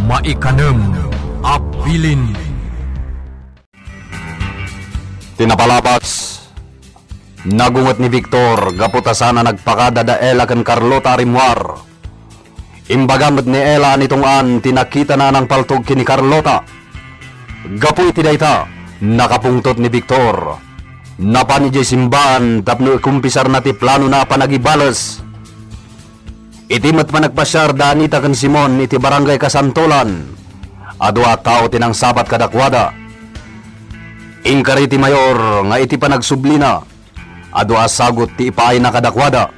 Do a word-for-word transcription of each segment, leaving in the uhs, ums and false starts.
Maikanem a bilin. Ti napalabas, nagunget ni Victor gapu ta saan a nagpakada da Ella ken Carlota a rimmuar. Imbaga met ni Ella a ni Tong-an ti nakitana a nangpaltog ken ni Carlota. Gapu iti dayta, nakapungtot ni Victor. Napan idiay simbaan tapno ikumpisarna ti planona a panagibales. Iti met panagpasiar da Anita ken Simon iti Barangay Kasantolan, adu a tao ti nangsabat kadakuada. Inkari ti mayor nga iti panagsublina, adu a sagut ti ipaayna kadakuada.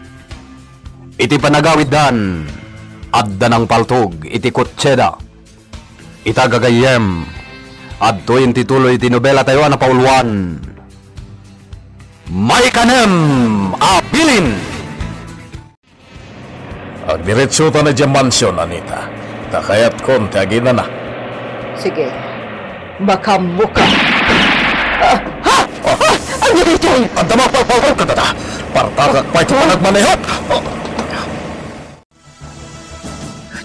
Iti panagawiddan, adda nangpaltog iti kotseda. Ita gagayyem, adtoyen ti tuloy ti nobelatayo a napauluan. Maikanem a bilin! Agdiretsota na diay mansion, Anita. Ta kayatkon ti aginana. Sige. Makaammoka. Ah, ha? Ah, ania daytoy? Adda mapalpalpal kadada. Partakak pay ti panagmanehok.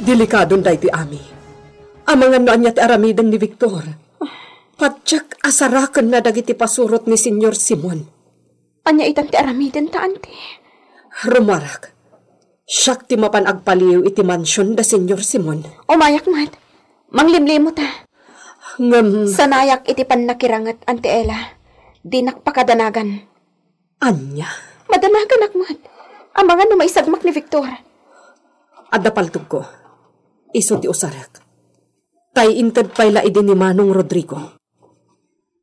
Delikadon daytoy, Ami. Amangan no ania ti aramiden ni Victor. Patiek a sarakenna dagiti pasurot ni Señor Simon. Ania itan ti aramidenta, anti? Rummuarak. Siak ti mapan agpaliw iti mansion da Señor Simon. Umayak met. Manglimlimo ta. Ngem sanayak iti pannakiranget, Anti Ella. Dinak pakadanagan. Ania? Madanaganak met. Amangan no maisagmak ni Victor. Adda paltogko. Isu ti usarek. Tay inted pay la idi ni Manong Rodrigo.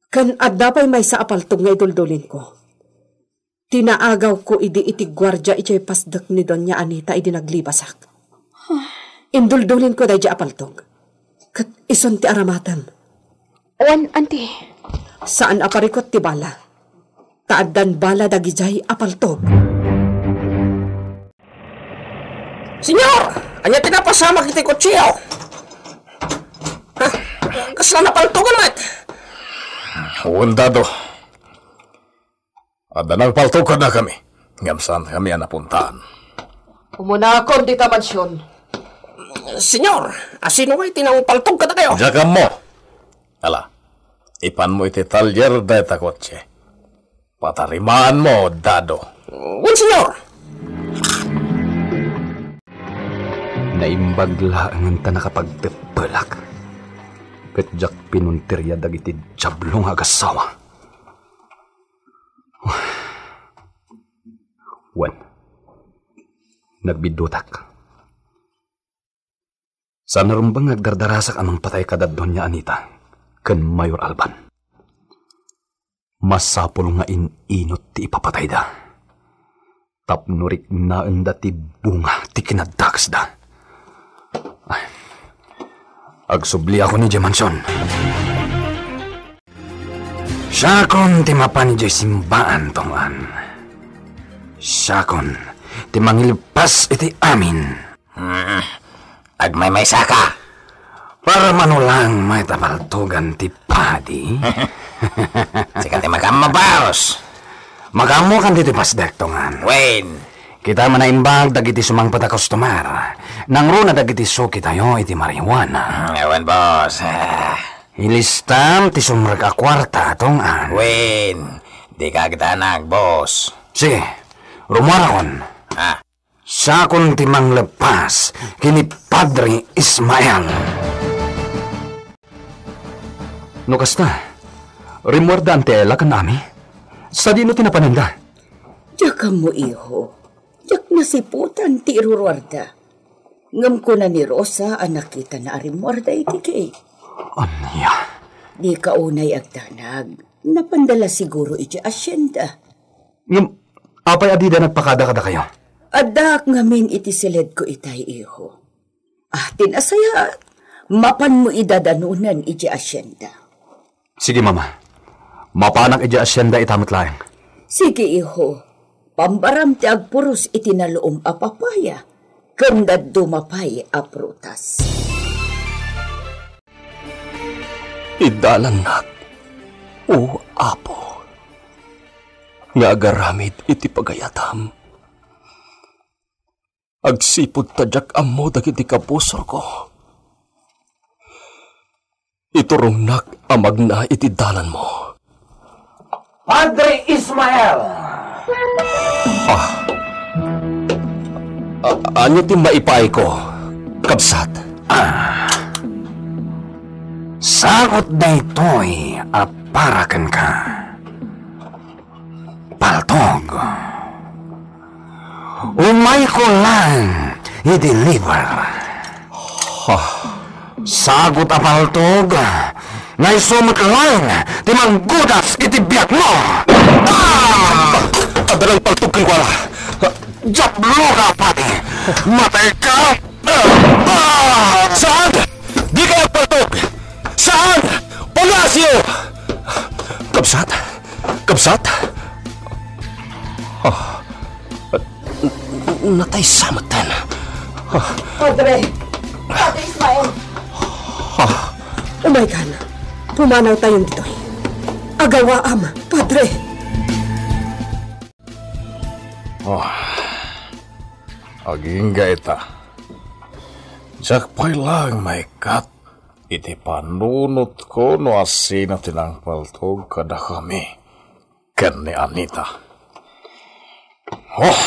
Ken adda pay maysa a paltog nga iduldulinko. Ti naagawko idi iti guardia idiay pasdek ni Doña Anita idi naglibasak. Induldulinko daydiay a paltog. Ket isun ti aramatem. Wen, anti. Saan a parikut ti bala. Ta addan bala dagidiay a paltog. Señor, ania ti napasamak iti kotsio? Ha? Kasla napaltogan met. Wen, Dado. Adda nangpaltog kadakami, ngem saankami a napuntaan. Umunakon dita mansion. Señor, asino ngay ti nangpaltog kadakayo? Diak ammo. Ala, ipanmo iti talyer dayta kotse. Patarimaanmo, Dado. Wen, Señor. Naimbag laengen ta nakapagteppelak. Ket diak pinunteria dagiti diablo nga agassawa. Wen, nagbiddutak. Saan a rumbeng nga agdardarasak a mangpatay kada Doña Anita ken Mayor Alban. Masapul nga in-inut ti ipapatayda tapno riknaenda ti bunga ti kinadakesda. Ay, agsubliakon idiay mansion. Siakon ti mapan idiay simbaan, Tong-an. Siakon ti mangilpas iti amin. Hmm. Agmaymaysaka. Para mano lang met a paltogan ti padi. Sika ti makaammo, boss. Makaammokan ditoy pasdek, Tong-an. Wen. Kita met naimbag dagiti sumangpet a customer. Nangruna dagiti suki tayo iti marijuana. Hmm, wen, boss. Ah. Ilistam ti sumrek a kuarta, Tong-an. Wen, dika agdanag, boss. Sige, rummuarakon. Ah. Siakon ti manglepas ken ni Padre Ismael. No kasta, rimmuarda Anti Ella ken Ami? Sadino ti napananda? Diak ammo, iho. Diak nasiputan ti iruruarda. Ngem kuna ni Rosa a nakitana a rimmuarda iti gate. Ania? Dika unay agdanag. Napanda la siguro iti hacienda. Ngem, apay a dida nagpakada kadakayo? Addaak ngamin iti siledko itay, iho. Ah, ti nasayaat, mapanmo idadanunen iti hacienda. Sige, Mama. Mapanak iti hacienda ita met laeng. Sige, iho. Pambaram ti agpuros iti naluom a papaya ken dadduma pay a prutas. Idalannak, O Apo, nga agaramid iti pagayatam. Agsipud ta diak ammo dagiti kabusorko. Turongnak a magna iti dalanmo. Padre Ismael! Ah. A-, ania ti maipaayko, kabsat? Ah. Sagut daytoy a para kenka. Paltog. Umayko lang i-deliver. Ha? Sagut a paltog, nga isu met lang ti manggudas iti biagmo. Ah! Adda lang paltog kenkuana. Diablo ka, padi! Matay ka! Ah! Saan? Di ka agpaltog! Saan? Palacio! Kabsat? Kabsat? Ah, natay sa metten. Ah. Padre! Padre Ismael! Ah. Umaykan. Pumanawtayon ditoy. Agawaam, Padre! Oh. Agingga ita. Diak pay laeng maikkat iti panunotko no asino ti nangpaltog kadakami ken ni Anita. Oh!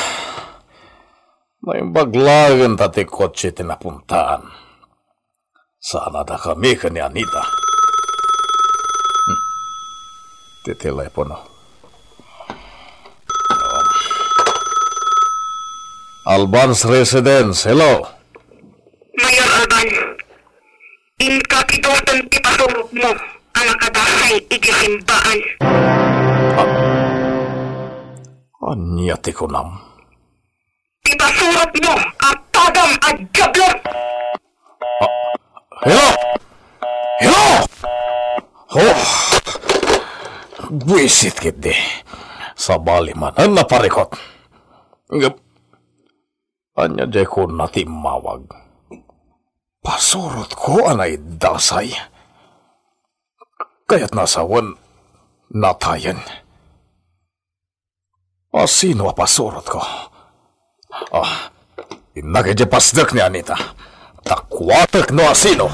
Naimbag laeng ta ti kotse ti napuntaan. Saan a dakami ken ni Anita. Hmm. Ti telepono. Alban's Residence, hello. Mayor Alban, inka ti durdeng ti pasurotmo a nakadasay iti simbaan. Ah. Ania ti kunam? Ti pasurotmo a padam a diablo! Ah, hello! Hello! Oh! Buisit ketdi. Sabali manen a parikot. Ngem, ania diay kunana ti immawag? Pasurotko a naidasay. Kayatna a sawen, natayen. Asino a pasurotko? Ah, innak idiay pasdek ni Anita. Ta kuatek no asino.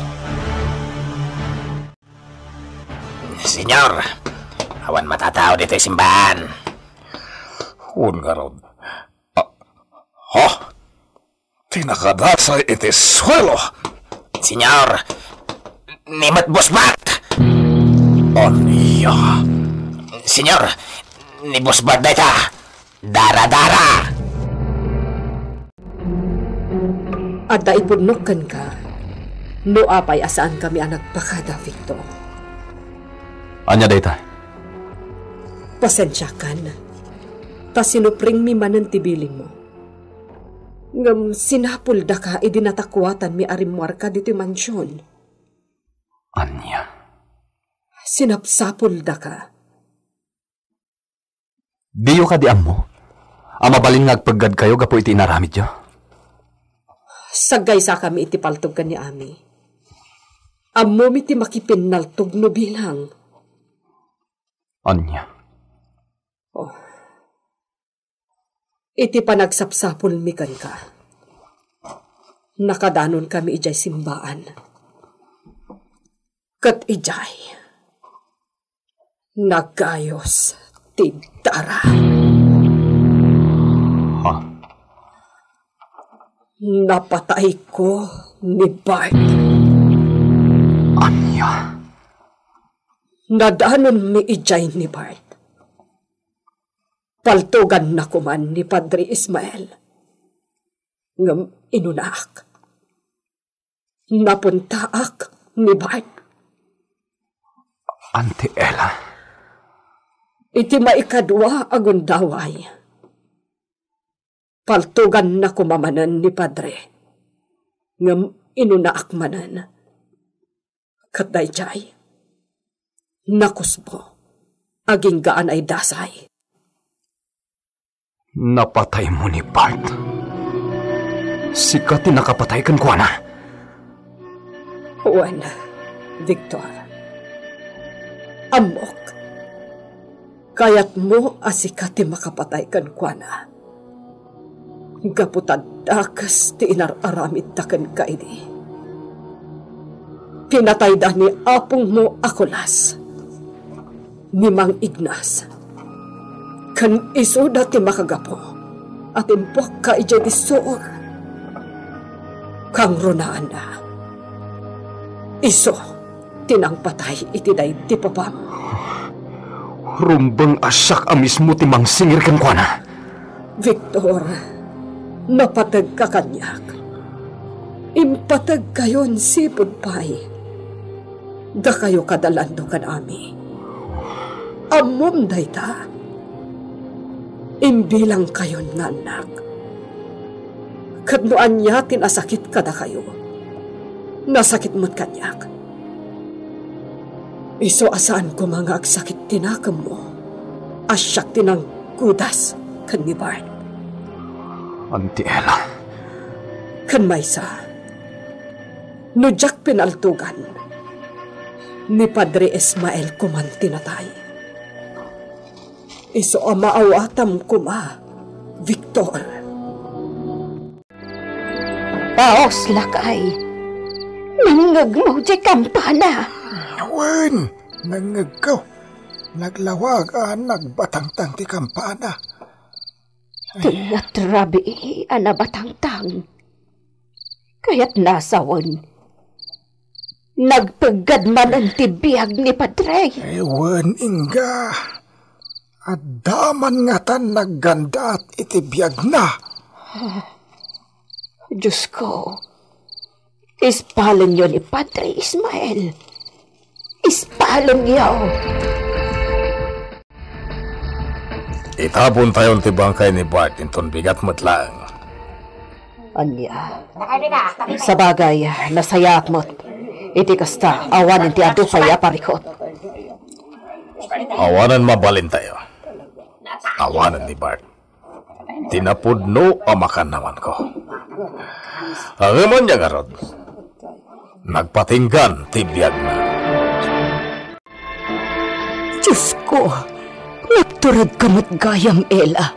Senyor, awan matatao ditoy simbaan. Wen ngarud. Ah, ha? Ti nakadasay iti suelo. Senyor, ni met Boss Bart. Ania? Senyor, ni Boss Bart dayta. Dara-dara. Adda ipudnok kenka no apay a saankami a nagpakada, Victor. Ania dayta? Pasensiakan, ta sinupringmi manen ti bilinmo. Ngem sinapuldaka idi natakuatanmi a rimmuarka ditoy mansion. Ania? Sinapsapuldaka. Diyo kadi ammo a mabalin nga agpeggadkayo gapu iti inaramidyo? Saggaysakami iti paltog ken ni Ami. Ammomi ti makipinnaltog no bilang. Ania? Oh. Iti panagsapsapulmi kenka, nakadanonkami idiay simbaan. Ket idiay, nagayos ti dara. Ha? Napatayko ni Bart. Ania? Nadanonmi idiay ni Bart. Paltogannako man ni Padre Ismael. Ngem inunaak. Napuntaak ni Bart. Auntie Ella. Iti maikadua a gundaway, paltoganna koma manen ni Padre. Ngem inunaak manen. Ket daydiay, nakusbo, agingga a naidasay. Napataymo ni Bart? Sika ti nakapatay kenkuana? Wen, Victor. Ammok. Kayatmo a sika ti makapatay kenkuana. Gapu ta dakes ti inar-aramidda kenka idi. Pinatayda ni apongmo a kulas, ni Mang Ignas, ken isuda ti makagapu a timpuakka idiay dissuor. Kangrunaanna, isu ti nangpatay iti daydi papam. Rumbeng a siak a mismo ti mangsingir kenkuana. Victor, napategka kaniak. Impategkayon sipud pay. Dakayo kada Lando ken Ami. Ammom dayta. Imbilangkayon nga annak. Ket no ania ti nasakit kadakayo, nasakit met kaniak. Isu a saan koma nga agsakit ti nakemmo a siak ti nanggudas ken ni Bart. Auntie Ella. Ken maysa, no diak pinaltugan, ni Padre Ismael koman ti natay. Isu a maawatam koma, Victor. Paos, lakay. Nangngegmo diay kampana. Wen, nangngegko. Naglawag a nagbatangtang ti kampana. Ti atrabii a nabatangtang. Kayatna a sawen, nagpeggad manen ti biag ni Padre. Wen, ingga. Adda man ngatan naggandat iti biagna. Diosko, ispalenyo ni Padre Ismael. Ispalenyo. Itapontayon ti bangkay ni Bart inton bigat met laeng. Ania? Sabagay, nasayaat met. Iti kasta, awanen ti adu pay a parikut. Awanen mabalintayo. Awanen ni Bart. Ti napudno a makannawanko. Ngem ania ngarud, nagpatinggan ti biagna. Diosko, nagturedka met gayam, Ella.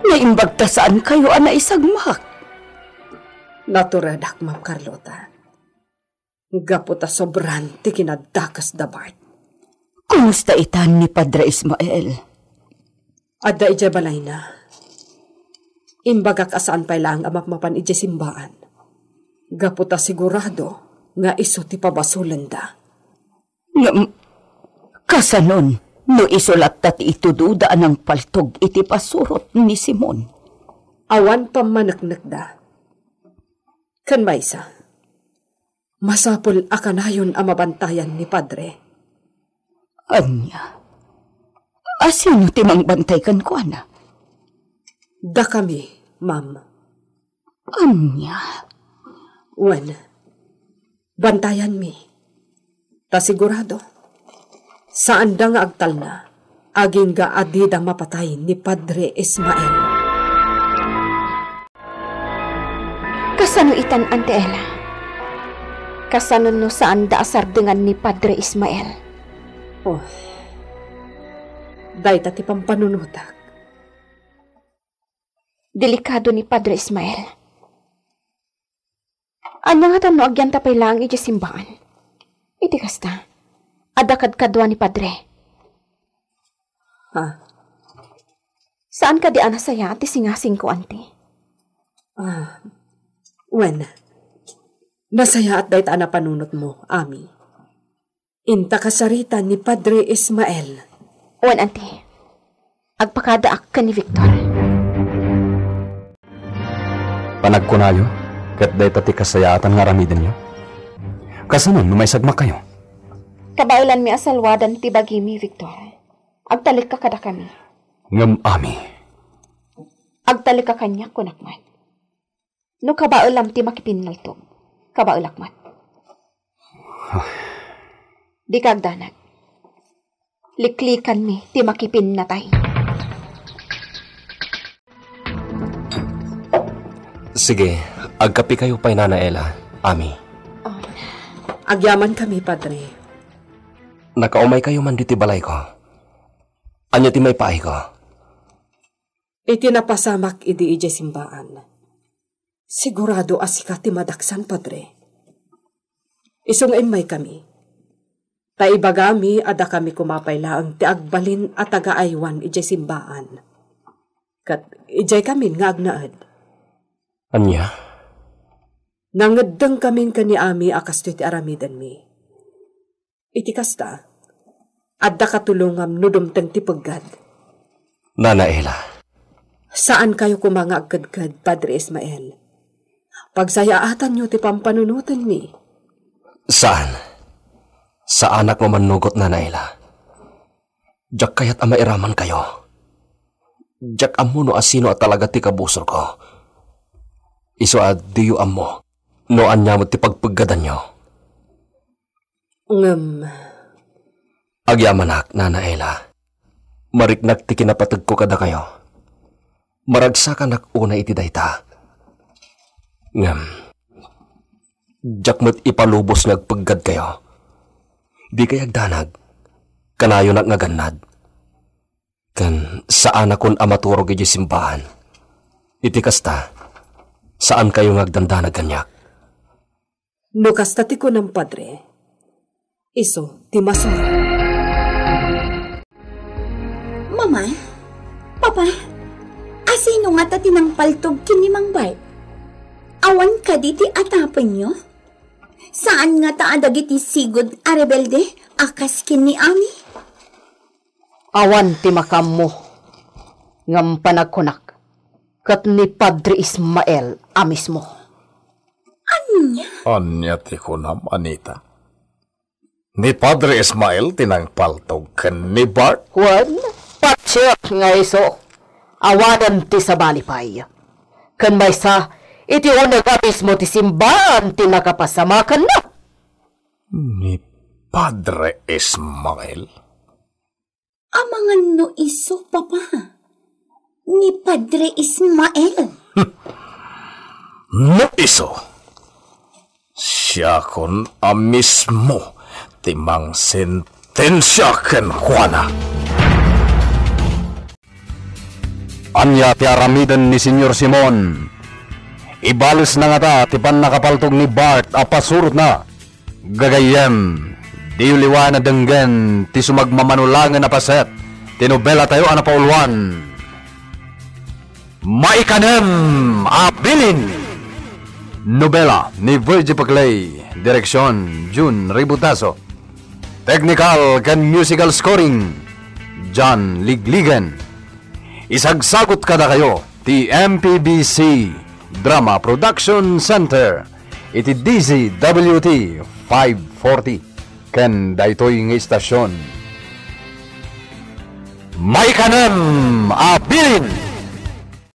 Naimbag ta saankayo a naisagmak. Naturedak, Ma'am Carlota. Gapu ta sobran ti kinadakes da Bart. Kumusta itan ni Padre Ismael? Adda idiay balayna. Imbagak a saan pay laeng a mapmapan idiay simbaan. Gapu ta sigurado nga isu ti pabasolenda. Ngem, kasanon no isu latta ti itudoda a nangpaltog iti pasurot ni Simon? Awan pammaneknekda. Ken maysa, masapul a kanayon a mabantayan ni Padre. Ania? A sino ti mangbantay kenkuana? Dakami, ma'am. Ania? Wen, bantayanmi. Ta sigurado, saanda nga agtalna, agingga a dida mapatay ni Padre Ismael. Kasano itan, Auntie Ella? Kasano no saanda a sardengan ni Padre Ismael? Oh, dayta ti pampanunotak. Delikado ni Padre Ismael. Ania ngatan no agyanta pay laeng idiay simbaan? Iti kasta, adda kadkadua ni Padre. Ha? Saan kadi a nasayaat ti singasingko, Auntie? Ah, wen, nasayaat dayta a napanunotmo, Ami. Inta kasarita ni Padre Ismael. Wen, Auntie. Agpakadaak ken ni Victor. Panagkunayo, ket dayta ti kasayaatan nga aramidenyo? Kasano no maisagmakkayo? Kabaelanmi a salwadan ti bagimi, Victor. Agtalekka kadakami. Ngem, Ami. Agtalekka kaniak, kunak met. No kabaelam ti makipinnaltog, kabaelak met. Dika agdanag. Liklikanmi ti makipinnatay. Sige, agkapikayo pay, Nana Ella, Ami. Oh. Agyamankami, Padre. Nakaumaykayo man ditoy balayko. Ania ti maipaayko? Iti napasamak idi idiay simbaan, sigurado a sika ti madaksan, Padre. Isu nga immaykami, ta ibagami a dakami koma pay laeng ti agbalin a tagaaywan idiay simbaan. Ket idiaykamin nga agnaed. Ania? Nangeddengkamin ken ni Ami a kastoy ti aramidenmi. Iti kasta, adda katulongam no dumteng ti peggad. Nana Ela. Saankayo koma nga agkedked, Padre Ismael. Pagsayaatanyo ti pampanunotenmi. Saan. Saanak nga mannugot, Nana Ela. Diak kayat a mairamankayo. Diak ammo no asino a talaga ti kabusorko. Isu a diyo ammo no ania met ti pagpeggadanyo. Ngem agyamanak, Nana Ela. Mariknak ti kinapategko kadakayo. Maragsakanak unay iti dayta. Ngem, diak met ipalubos nga agpeggadkayo. Dikay agdanag, kanayonak nga gannad. Ken saanakon a maturog idiay simbaan. Iti kasta, saankayo nga agdandanag kaniak. No kasta ti kunam, Padre, isu ti masuno. Mama, Papa, asino ngata ti nangpaltog ken ni Mang Bart? Awan kadi ti atapenyo? Saan ngata a dagiti sigud a rebelde a kas ken ni Ami? Awan ti makaammo, ngem panagkunak, ket ni Padre Ismael a mismo. Ania? Ania ti kunam, Anita? Ni Padre Ismael ti nangpaltog ken ni Bart? Wen, patiek nga isu, awanen ti sabali pay. Ken maysa, iti uneg a mismo ti simbaan ti nakapasama kenna. Ni Padre Ismael? Amangan no isu, Papa. Ni Padre Ismael. No isu, siakon a mismo ti mangsentensia kenkuana. Ania ti aramiden ni Señor Simon? Ibalesna ngata ti pannakapaltog ni Bart a pasurotna? Gagayyem, diyo liwaen a denggen ti sumagmamano laengen a paset ti nobelatayo a napauluan, Maikanem a Bilin. Nobela ni Virgie Paclay, direksion Jun Ributaso. Technical ken musical scoring, John Ligligen. Isagsagut kadakayo ti M P B C Drama Production Center iti D Z W T five forty ken daytoy nga istasion. Maikanem a Bilin!